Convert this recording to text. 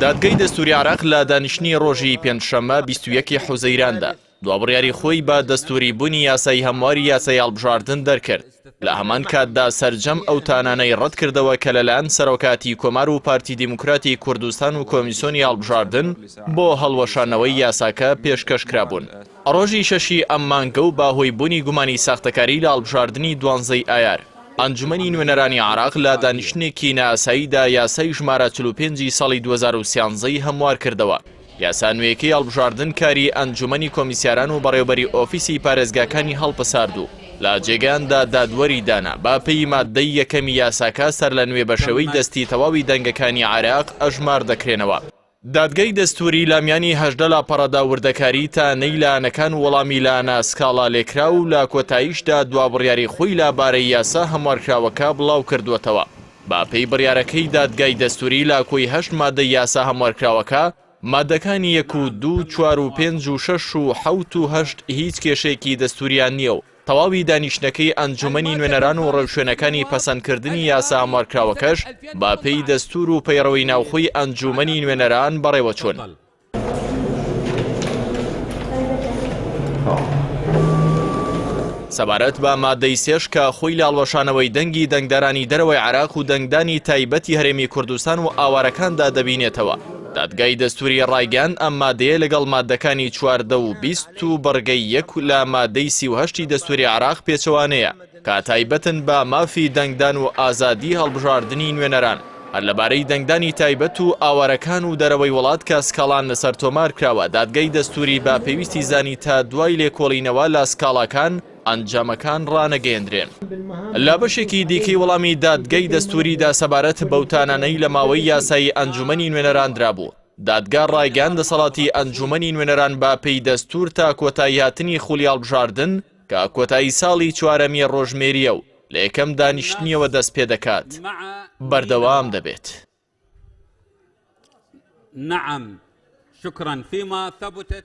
دادگەی دەستووری عێراق لە دانیشتنی ڕۆژی پێنجشەممە 21 ی حوزەیراندا دوا بڕیاری خۆی بە دەستووری بوونی یاسای هەمواری یاسای هەڵبژاردن دەرکرد، لە هەمان کاتدا سەرجەم ئەو تانانەی ڕەتکردەوە کە لەلایەن سەرۆکاتی کۆمار و پارتی دیموکراتی کوردستان و کۆمیسۆنی هەڵبژاردن بۆ هەڵوەشانەوەی یاساکە پێشکەش کرابوون. ڕۆژی شەشی ئەم مانگە و بە هۆی بوونی گومانی ساختەکاری لە هەڵبژاردنی دوانزەی ئایار، ئەنجومەنی نوێنەرانی عێراق لە دانیشتنێکی نائاساییدا یاسای ژمارە 45 ی ساڵی 2013 ی هەموار کردەوە. یاسا نوێیەکەی هەڵبژاردن کاری ئەنجومەنی کۆمیسیاران و بەڕێوبەری ئۆفیسی پارێزگاکانی هەڵپەسارد و لە جێگایاندا دادوەری دانا. بە پێی ماددەی یەکەمی یاساکە سەرلەنوێ بە شێوەی دەستی تەواوی دەنگەکانی عێراق ئەژمار دەکرێنەوە. دادگای دەستووری لە میانی 18 لاپەڕەدا وردەکاری تانەی لایەنەکان و وەڵامی لایەنە سکاڵا لێکراو و لە کۆتاییشدا دوا بڕیاری خۆی لە بارەی یاسا هەموارکراوەکە بڵاوکردووەتەوە. بە پێی بڕیارەکەی دادگای دەستووری لە کۆی هەشت مادەی یاسا هەموارکراوەکە، مادەکانی یەک و دوو چوار و پێنج و شەش و حەوت و هەشت هیچ کێشەیەکی دەستووریان نییە و تەواوی دانیشتنەکەی ئەنجوومەنی نوێنەران و ڕێوشوێنەکانی پەسەندکردنی یاسا هەموارکراوەکەش بە پێی دەستوور و پەیڕەوی ناوخۆی ئەنجوومەنی نوێنەران بەڕێوەچوون. سەبارەت بە مادەی سێش کە خۆی لە هەڵوەشانەوەی دەنگی دەنگدەرانی دەرەوەی عێراق و دەنگدانی تایبەتی هەرێمی کوردستان و ئاوارەکاندا دەبینێتەوە، دادگای دەستووری ڕایگەیاند ئەم مادەیە لەگەڵ مادەکانی 14 و 20 و بڕگەی یەک لە مادەی 38 ی دەستووری عێراق پێچەوانەیە کە تایبەتن بە مافی دەنگدان و ئازادی هەڵبژاردنی نوێنەران. هەر لەبارەی دەنگدانی تایبەت و ئاوارەکان و دەرەوەی وڵات کە سکاڵان لەسەر تۆمار کراوە، دادگای دەستووری بە پێویستی زانی تا دوای لێکۆڵینەوە لە سکاڵاکان ئەنجامەکان ڕانەگەیەندرێن. لە بەشێکی دیکەی وەڵامی دادگای دەستووریدا سەبارەت بەو تانانەی لە ماوەی یاسایی ئەنجوومەنی نوێنەران درابوو، دادگا ڕایگەیاند دەسەڵاتی ئەنجوومەنی نوێنەران بە پێی دەستوور تا کۆتاییهاتنی خولی هەڵبژاردن کە کۆتایی ساڵی چوارەمی ڕۆژمێرییە و لە یەکەم دانیشتنیەوە دەست پێدەکات بەردەوام دەبێت. نعم شكرا فيما ثبتت.